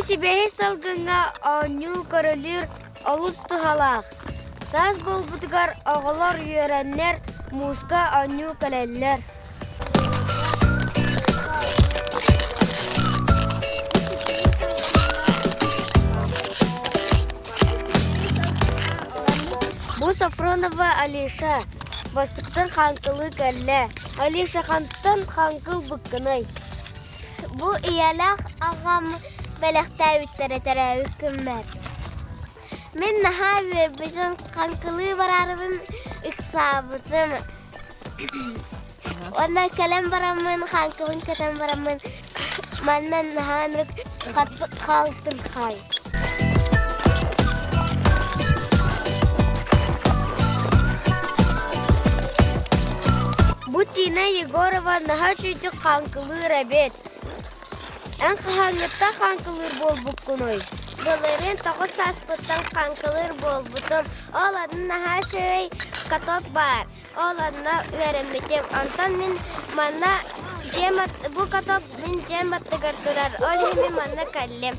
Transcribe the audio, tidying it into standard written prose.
сибиэһэй салгыҥҥа оонньуу көрүлүүр олус туһалаах. Саас буолбутугар оҕолор үөрэннэр, мууска оонньуу кэлэллэр. Бу Софронова Алиша бастакытын хаҥкылыы кэллэ. Алиша хантан хаҥкыл быккыный? Бу ийэлээх аҕам бэлэхтээбиттэрэ төрөөбүт күммэр. Мин наһаа үөрбүтүм, хаҥкылыы барарбын ыксаабытым. Уонна кэлэн бараммын, хаҥкыбын кэтэн бараммын, манна наһаа ынырык хаппыт хаалтым хай. Бу Тина Егорова наһаа үчүгүйдүк хаҥкылыыр эбит. Эн хаһааҥҥыттан хаҥкылыыр буолбуккунуй? Былырыын 9 сааспыттан хаҥкылыыр буолбутум. Ол онно наһаа үчүгэй каток баар. Ол онно үөрэммитим. Онтон мин манна дьиэм бу каток мин дьиэм аттыгар турар. Ол иһин мин манна кэллим.